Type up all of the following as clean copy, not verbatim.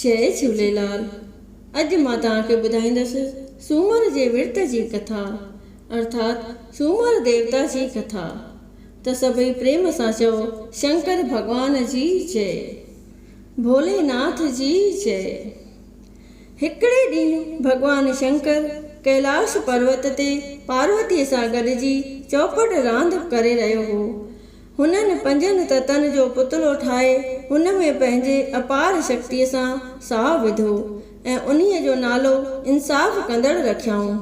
جئي جهوليلال اڄ مان توهان کي ٻڌائيندس سومر جي ورت جي ڪٿا ارٿات سومر ديوتا جي ڪٿا ته سڀئي پريم سان چئو شنڪر ڀڳوان جي جئي ڀولي ناٿ جي جئي هڪڙي ڏينهن ڀڳوان شنڪر ڪيلاش پروت تي پاروتي سان گڏجي چوپٽ راند ڪري رهيو هو هنن پنجن تتن جو پتلو ٺاهي ان ۾ پنهنجي اپار شڪتيء سان ساهه وڌو ۽ انهيء جو نالو انصاف ڪندڙ رکيائون.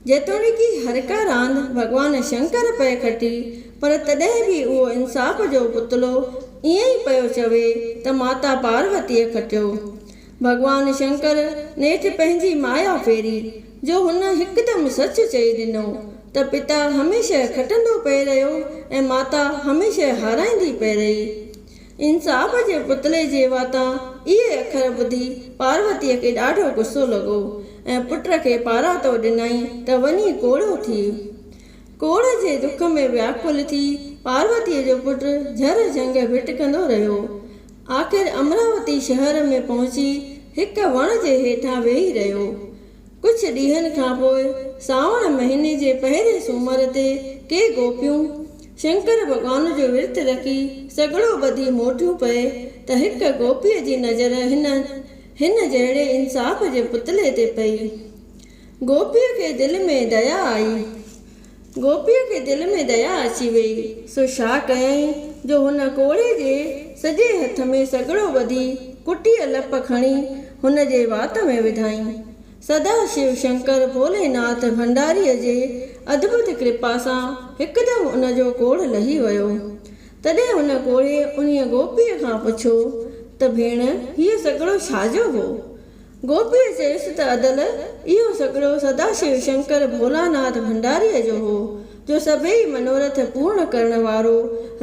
جيتوڻيڪ هرڪا راند ڀڳوان شنڪر پئي کٽي، پر تڏهن به اهو انصاف جو پتلو ائين ئي پيو چوي ته ماتا پاروتيء کٽيو. ڀڳوان شنڪر نيٺ پنهنجي مايا ڦيري، جو هن هڪدم سچ چئي ڏنو ته پتا هميشه کٽندو پئي رهيو ۽ ماتا هميشه هارائيندي پئي رهي. انصاف جي پتلي جي واتان اهي اکر ٻڌي پاروتيء کي ڏاڍو غصو لڳو ۽ پٽ کي پاراتو ڏنائين ته وڃي ڪوڙهو ٿي. ڪوڙهه جي دک ۾ وياڪل ٿي پاروتيء جو پٽ جهر جهنگ ڀٽڪندو رهيو. آخر امراوتي شهر ۾ پهچي هڪ وڻ جي هيٺان ويهي رهيو. ڪجهه ڏينهن کان پوء سانوڻ مهيني جي پهرين سومر تي ڪي گوپيون شنڪر ڀڳوان جو ورت رکي سڳڙو ٻڌي موٽيون پئي ته هڪ گوپيء جي نظر هن هن جهڙي انصاف جي پتلي تي پئي. گوپيء کي دل ۾ ديا آئي. گوپيء کي دل ۾ ديا اچي ويئي، سو ڇا ڪيائين جو هن ڪوڙهي جي سڄي هٿ ۾ سڳڙو ٻڌي، ڪٽيء لپ کڻي هن جي وات ۾ وڌائين. سدا شو شنڪر ڀولي ناٿ ڀنڊاريء جي ادڀت ڪرپا سان هڪدم ان جو ڪوڙهه لهي ويو. تڏهن هن ڪوڙهي انهيء گوپيء کان پڇيو ته ڀيڻ، هيء سڳڙو ڇا جو هو؟ گوپيء چيس ته ادل، اهو سڳڙو سداشو شنڪر ڀولاناٿ ڀنڊاريء جو هو، جو سڀيئي منورٿ پورڻ ڪرڻ وارو،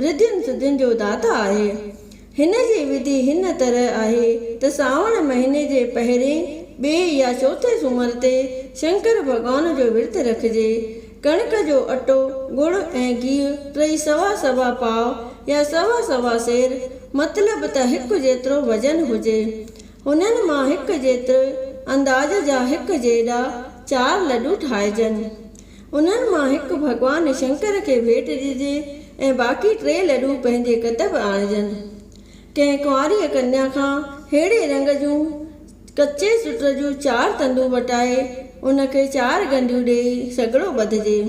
رڌين سڌين جو داتا آهي. هن جي وڌي هن طرح آهي ته سانوڻ مهيني جي پهرين، ٻئي يا چوٿين سومر تي شنڪر ڀڳوان جو ورت رکجي. ڪڻڪ جو اٽو، ڳڙ ۽ گيهه ٽئي سوا سوا پاء يا سوا سوا سير، مطلب ته هڪ جيترو وزن هجي. انهن مان هڪ جيتري انداز جا هڪ جيڏا چار لڏون ٺاهجن. انهن مان هڪ ڀڳوان شنڪر کي ڀيٽ ڏجي ۽ باقي ٽي لڏون پنهنجي ڪتب آڻجن. ڪنهن ڪنواريء ڪنيا کان ههڙي رنگ جون ڪچي سٽ جون چار تندون وٽائي ان کي چار ڳنڍيون ڏيئي سڳڙو ٻڌجي.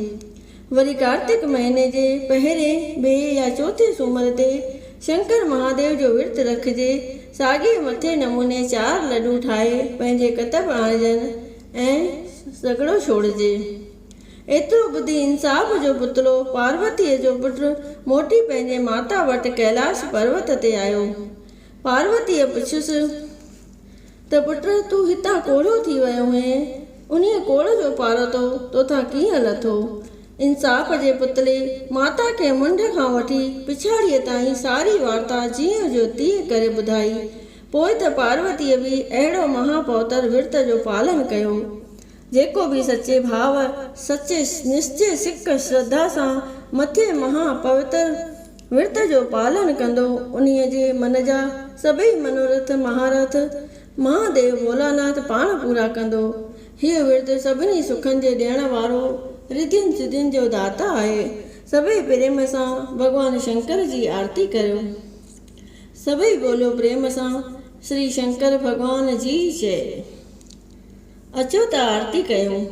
وري ڪارتڪ مهيني جي پهرين، ٻئي يا چوٿين سومر تي شنڪر مهاديو جو ورت رکجي، ساڳئي مٿين نموني چار لڏون ٺاهي پنهنجي ڪتب آڻجن ۽ سڳڙو ڇوڙجي. ايترو ٻڌي انصاف جو پتلو پاروتيء جو پٽ موٽي پنهنجي ماتا وٽ ڪيلاش پروت تي آيو. پاروتيء پڇيس ته پٽ تون هتان ڪوڙهيو ٿي ويو هئين، انهيء ڪوڙهه جو پاراتو توتان ڪيئن لٿو؟ انصاف جي پتلي ماتا کي منڍ کان وٺي پڇاڙيء تائين ساري وارتا جيئن جو تيئن ڪري ٻڌائي. پوء ته پاروتيء به اهڙو مها پوتر ورت جو پالن ڪيو. جيڪو به سچي ڀاو، سچي نشچي سڪ شرڌا سان مٿين مها پوتر ورت جو پالن ڪندو، انهيء جي من جا سڀئي منورٿ مهارٿ مهاديو ڀولاناٿ پاڻ پورا ڪندو. هيء ورت سڀني سکن جي ڏيڻ وارو، رڌين سڌين جو داتا آهي. سڀئي پريم سان ڀڳوان شنڪر جي آرتي ڪريو. سڀئي ٻوليو پريم سان شري شنڪر ڀڳوان جي جئي. اچو ته آرتي ڪيون.